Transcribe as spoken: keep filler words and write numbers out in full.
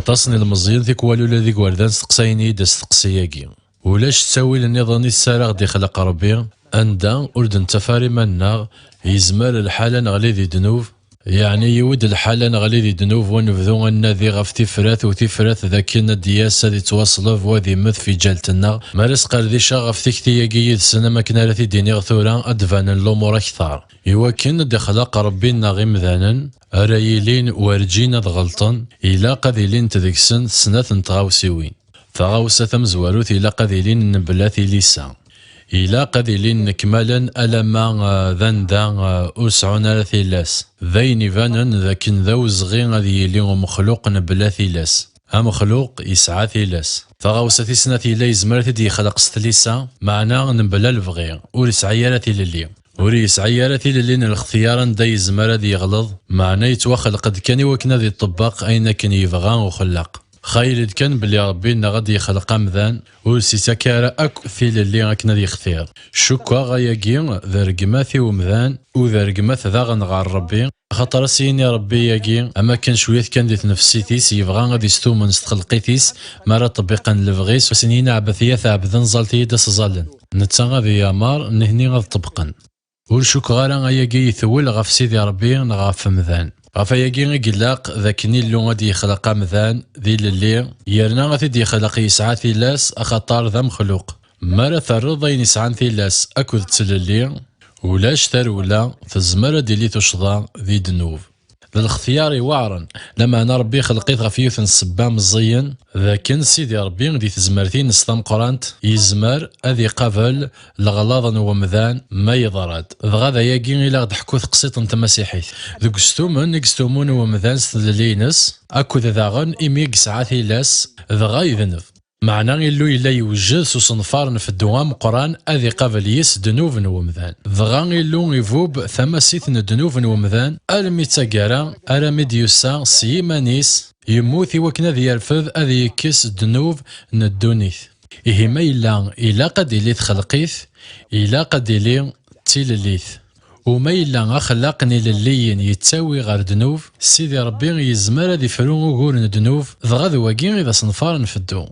Aṭas n ilmeẓyen tikwal ula d igerdan steqsayen-iyi-d asteqsi-agi. Ulac ttawil nniḍen i s ara ɣ-d-ixleq Ṛebbi, anda ur d-nettaf ara iman-nneɣ, yezmer lḥal ad neɣli di ddnub? Yeɛni yiwi-d lḥal ad neɣli di ddnub u ad nebdu ad nnadi ɣef tifrat u tifrat d akken ad d-yas ad ittwaṣleb u ad immet fi ǧalt-nneɣ? Mi ara sqerdiceɣ ɣef tikti-agi yid-sen am akken ara t-id-iniɣ tura, ad d-banen lumuṛ akteṛ. Iwakken ad d-ixleq Ṛebbi-nneɣ imdanen, ara yilin werǧin ad ɣelṭen, ilaq ad ilint deg-sen snat n tɣawsiwin. Taɣawsa tamezwarut, ilaq ad ilin mebla tilisa. Ilaq ad ilin nnekmalen alamma, eh, d anda, eh, ur sɛun ara tilas. D ayen ibanen d akken d awezɣi ad yili umexluq mebla tilas. Amexluq yesɛa tilas. Taɣawsa tis snat, yella yezmer ad t-id-yexleq s tlisa, meɛna mebla lebɣi, ur yesɛi ara tilelli. Ur yesɛi ara tilelli n lextyar anda yezmer ad yeɣleḍ, meɛna yettwaxleq-d kan i wakken ad iṭebbeq ayen akken yebɣa uxellaq. Xayel-d kan belli Ṛebbi-nneɣ ad d-yexleq amdan, ur s-ittak ara akk tilelli akken ad yextir. Cukkeɣ ayagi d rregmat i umdan, u d rregmat daɣen ɣer Ṛebbi, axaṭer a s-yini Ṛebbi-agi, am akken cwiyat kan di tnefsit-is, yebɣa ad istumen s txelqit-is, mi ara ṭebbiqen lebɣi-s, u s-nini, ɛebdet-iyi a t-ɛebden, ẓallet-iyi-d a s-ẓallen. Netta ad iɛmer, nitni ad ṭebbqen. Ur cukkeɣ ara ayagi itwel ɣef Sidi Ṛebbi neɣ ɣef umdan. Ɣef ayagi i ilaq d akken Illu ad d-yexleq amdan d ilelli, yerna ad t-id-yexleq yesɛa tilas, axaṭer d amexluq. Mi ara terreḍ ayen yesɛan tilas akked tlelli, ulac tarewla, tezmer ad d-tili tuccḍa di ddnub. D lextyar iweɛṛen, lameɛna Ṛebbi ixleq-it ɣef yiwet n ssebba meẓẓiyen, d akken Sidi Ṛebbi di tezmert-ines tameqqrant yezmer ad iqabel leɣlaḍ n wemdan ma yeḍra-d. Dɣa d ayagi i la ɣ-d-teḥku teqsiṭ n tmasiḥit. Deg ustumen i yestumun wemdan s tlelli-ines, akked daɣen imi i yesɛa tilas, dɣa yedneb. Meɛna Illu yella yewjed s usenfar n feddu ameqqran ad iqabel yis ddnub n wemdan. Dɣa Illu ibub tamasit n ddnub n wemdan almi d taggara, armi d-yusa s yiman-is, yemmut i wakken ad yerfed ad yekkes ddnub n ddunit. Ihi ma yella ilaq ad d-tili txelqit, ilaq ad d-tili d tilellit. U ma yella axellaq n ilelliyen yettawi ɣer ddnub, Sidi Ṛebbi yezmer ad ifru ugur n ddnub, dɣa d wagi i d asenfar n feddu.